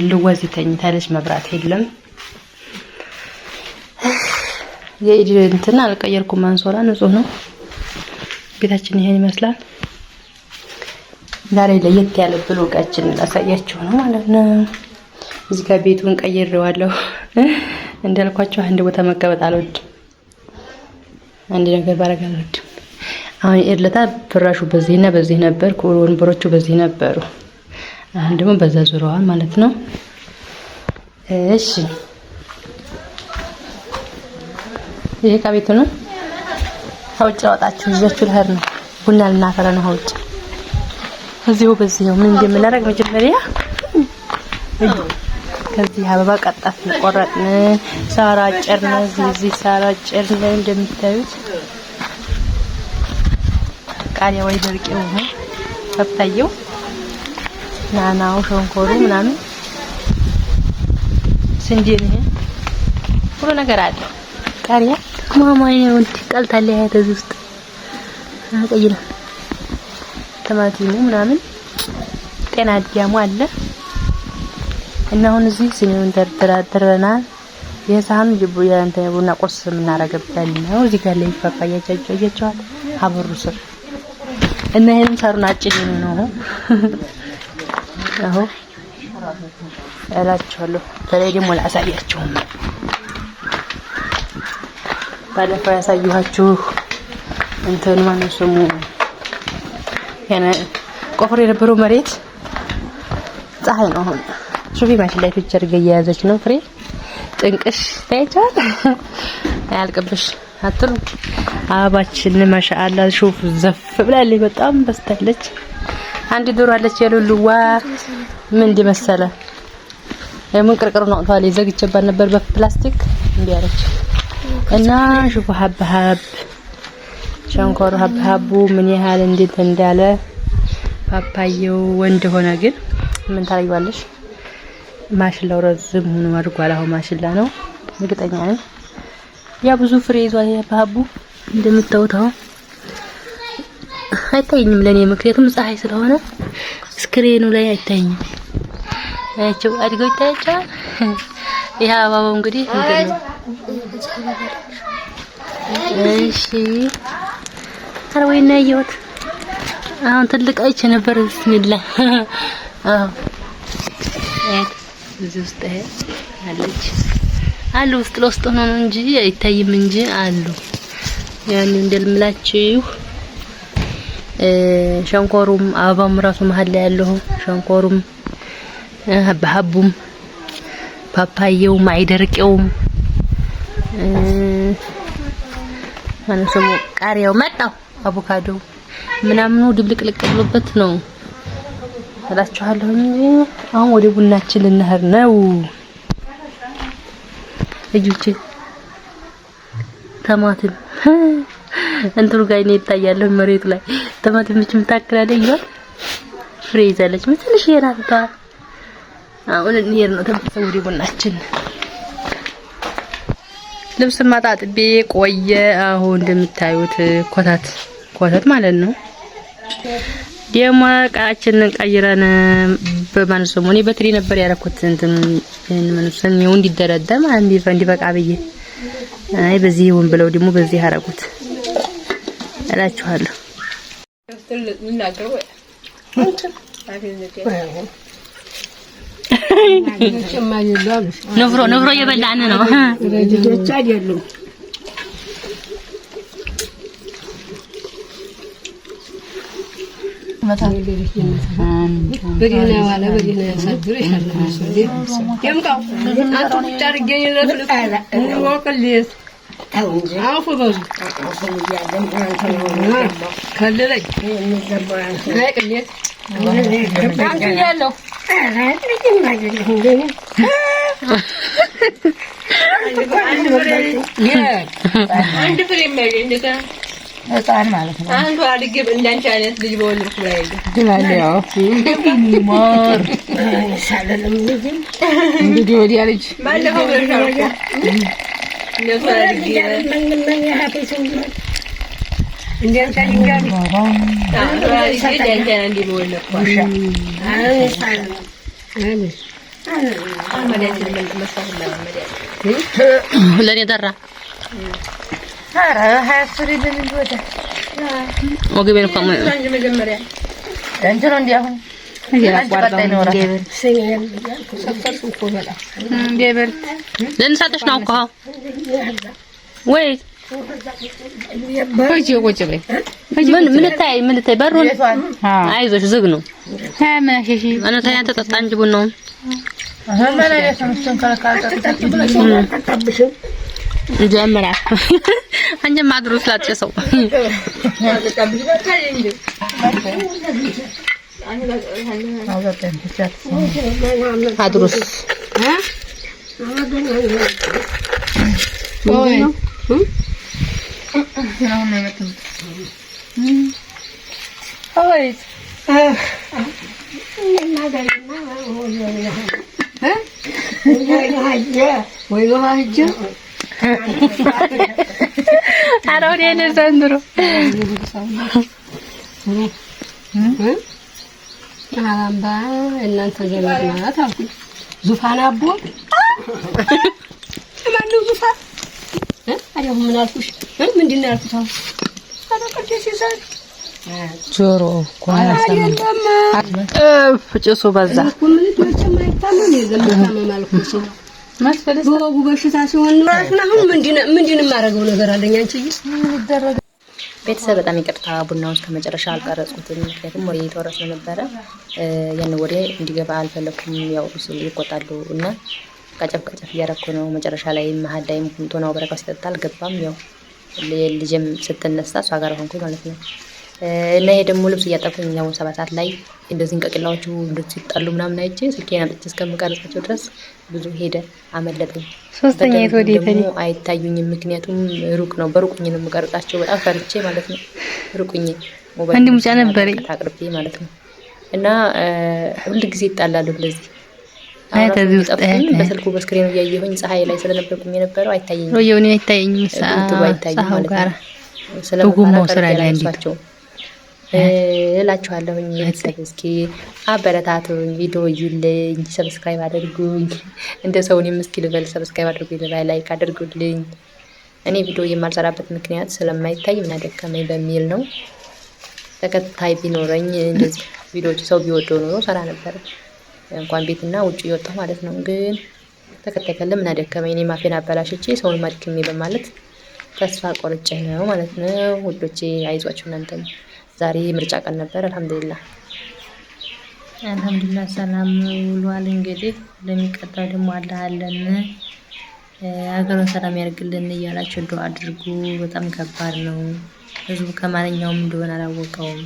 ልወዝ ተኝታለች። መብራት የለም። የኢድ እንትን አልቀየርኩም። አንሶላ ንጹህ ነው። ቤታችን ይሄን ይመስላል። ዛሬ ለየት ያለ ብሎጋችን ላሳያችሁ ነው ማለት ነው። እዚህ ጋር ቤቱን ቀይሬዋለሁ። እንዳልኳችሁ አንድ ቦታ መቀመጥ አልወድም። አንድ ነገር ባረግ አልወድም። አሁን የኢድ ዕለት ፍራሹ በዚህና በዚህ ነበር፣ ወንበሮቹ በዚህ ነበሩ። አሁን ደግሞ በዛ ዙረዋል ማለት ነው። እሺ ይሄ ዕቃ ቤቱ ነው። ከውጭ ላወጣችሁ ይዣችሁ ልሄድ ነው። ቡና ልናፈላ ነው ከውጭ እዚሁ በዚሁ ምን እንደምናደርግ መጀመሪያ ከዚህ አበባ ቀጠፍን፣ ቆረጥን፣ ሳር አጨድን። እዚህ ሳር አጨድን። እንደምታዩት ቃሪያ ወይ ደርቄው ነው ፓፓየው፣ ናናው፣ ሸንኮሩ ምናምን ስንዴ ነው ሁሉ ነገር አለ። ቃሪያ ማማዬ ነው ቀልታለ ያተ እዚህ ውስጥ ቀይ ነው። ቲማቲሙ ምናምን ጤና አዳሙ አለ እና አሁን እዚህ ሲኒውን ደርድረናል። ይሄ ሳህኑ የቡና ቁርስ የምናደርግበት ነው። እዚህ ጋር ላይ ፓፓያ ያጫጫያቸዋል አብሩ ስር እና ይሄንም ሳሩን አጭድ ነው አሁን እላችኋለሁ። በላይ ደግሞ ላሳያችሁም ባለፈው ያሳየኋችሁ እንትን ማነው ስሙ ቆፍሮ የነበረው መሬት ፀሐይ ነው። አሁን ሹፊ ማሽን ላይ ፒክቸር እየያዘች ነው። ፍሬ ጥንቅሽ ታይቻል አያልቅብሽ አትሉ። አበባችን ማሻአላ ሹፍ ዘፍ ብላለች፣ በጣም በስታለች። አንድ ዶሮ አለች የሉሉዋ ምን እንደመሰለ የምን ቅርቅር ነው አውጥቷል። ዘግቼባት ነበር በፕላስቲክ እንዲህ አለች እና ሹፉ ሀብ ሀብ ሸንኮሩ ሀብ ሀቡ ምን ያህል እንዴት እንዳለ ፓፓየው ወንድ ሆነ። ግን ምን ታደርጊዋለሽ? ማሽላው ረዝም ሆኖ አድጓል። አሁን ማሽላ ነው እርግጠኛ ነኝ። ያ ብዙ ፍሬ ይዟል። ያ ሀቡ እንደምታዩት አሁን አይታየኝም ለኔ፣ ምክንያቱም ፀሐይ ስለሆነ screen ኡ ላይ አይታየኝም። አያቸው አድገው ይታያቸዋል። ይሄ አበባው እንግዲህ እንትን ነው። እሺ ኧረ ወይኔ ያየሁት አሁን ትልቅ አይቼ ነበር። ብስሚላ አዎ እዚህ ውስጥ ይሄ አለች አሉ ውስጥ ለውስጥ ሆኖ ነው እንጂ አይታይም እንጂ አሉ። ያን እንደልምላችሁ ሸንኮሩም አበባውም ራሱ መሀል ላይ ያለው ሸንኮሩም ሀብሀቡም ፓፓየውም አይደርቄውም ማለት ስሙ ቃሪያው መጣው አቮካዶ ምናምኑ ድብልቅልቅ ብሎበት ነው እላችኋለሁ። አሁን ወደ ቡናችን ልንሄድ ነው ልጆቼ። ተማትም እንትኑ ጋር እኔ ይታያለሁ መሬቱ ላይ ተማትም ብቻ የምታክላለች ይሏል ፍሬ ይዛለች። ምን ትንሽ ናት። ተዋል አሁን እንሄድ ነው ተመልሰን ወደ ቡናችን። ልብስ ማጣጥቤ ቆየ። አሁን እንደምታዩት ኮተት ኮተት ማለት ነው። ደግሞ እቃችንን ቀይረን በማንሰሙ እኔ በትሪ ነበር ያደረኩት እንትን ሰሚው እንዲደረደር ማለት እንዲበቃ ብዬ አይ በዚህ ይሁን ብለው ደግሞ በዚህ አደረጉት እላችኋለሁ። ንፍሮ ንፍሮ እየበላን ነው። ልጆች አይደሉም። በደህና ዋለ በደህና ያሳድር ይሻላል። የምቃው አንተ ቁጭ አድርጌ ለፍልፍ ወቅልት አውፉ በሉ ከልለኝ ቅሌት አንቱ እያለሁ አንድ ፍሬ የሚያገኝ ህፃን ማለት ነው። አንዱ አድጌ እንዳንቺ አይነት ልጅ በወለድኩ ላይ ማር እንግዲህ ወዲያ ልጅ ባለፈው ብለሻል እኮ እንደሱ አድጌ እንዳንቺ አድጌ አንዱ አድጌ እንዳንቺ አይነት ልጅ በወለድኩ። ለእኔ ጠራ ወገቤን እኮ ልንሰጥሽ ነው እኮ ወይ ምን ታይ ምን ታይ በሩን አይዞሽ ዝግ ነው። እነ አንተ ጠጣ እንጂ ቡናውን ጀምራ አንጀማ አድሮ ስላጨሰው አድሮስ ኧረ ወዲያ ነው ዘንድሮ አላምባ እናንተ ዘመድ ናት አልኩኝ። ዙፋን አቦ ማነው ዙፋን? አዲያው ምን አልኩሽ? ምንድን ነው ያልኩት? አሁን ኧረ ቅዱስ ይዛል ጆሮ እኮ ጭሱ በዛ። በወጉ በሽታ ሲሆን አሁን ምንድን የማደርገው ነገር አለኝ? አንቺዬ ቤተሰብ በጣም ይቅርታ፣ ቡናውን እስከ መጨረሻ አልቀረጽኩትም። ምክንያቱም ወሬ እየተወራ ስለነበረ ያን ወሬ እንዲገባ አልፈለኩም። ያው ይቆጣሉ እና ቀጨፍ ቀጨፍ እያደረኩ ነው። መጨረሻ ላይ መሀል ላይ ቶናው በረካው ሲጠጣ አልገባም። ያው ልጅም ስትነሳ እሷ ጋር ሆንኩኝ ማለት ነው። እና ይሄ ደግሞ ልብስ እያጠብኩኝ አሁን 7 ሰዓት ላይ እንደዚህ እንቀቅላዎቹ እንደዚህ ሲጣሉ ምናምን አይቼ ስልኬን አምጥቼ እስከምቀርጻቸው ድረስ ብዙ ሄደ፣ አመለጠኝ። ሶስተኛ ደግሞ አይታዩኝም፣ ምክንያቱም ሩቅ ነው። በሩቁኝ ነው የምቀርጻቸው፣ በጣም ፈርቼ ማለት ነው። ሩቁኝ ሞባይል ሙጫ ነበር አቅርቤ ማለት ነው። እና ሁል ጊዜ ይጣላሉ እንደዚህ በስልኩ በ screen ኡ እያየሁኝ ፀሐይ ላይ ስለነበርኩኝ የነበረው አይታየኝም፣ አይታየኝም፣ አይታየኝም ማለት ነው። ስለምፈራ ስራ ላይ እንዴት እላችኋለሁኝ። ቤተሰብ እስኪ አበረታቱኝ፣ ቪዲዮ እዩልኝ፣ subscribe አድርጉኝ። እንደ ሰው እኔም እስኪ ልበል፣ subscribe አድርጉኝ፣ ልበል፣ like አድርጉልኝ። እኔ ቪዲዮ የማልሰራበት ምክንያት ስለማይታይ ምን አደከመኝ በሚል ነው። ተከታይ ቢኖረኝ እንደዚህ ቪዲዮዎች ሰው ቢወደው ኖሮ ሰራ ነበር፣ እንኳን ቤትና ውጭ እየወጣሁ ማለት ነው። ግን ተከታይ ካለ ምን አደከመኝ፣ እኔ ማፌን አበላሽቼ ሰውን ማድክሜ በማለት ተስፋ ቆርጬ ነው ማለት ነው። ውዶቼ አይዟችሁ እናንተም። ዛሬ ምርጫ ቀን ነበር። አልሐምዱሊላህ አልሐምዱሊላህ ሰላም ውሏል። እንግዲህ ለሚቀጥለው ደግሞ አላህ አለን ሀገሩን ሰላም ያደርግልን እያላችሁ ዱአ አድርጉ። በጣም ከባድ ነው። ህዝቡ ከማንኛውም እንደሆነ አላወቀውም።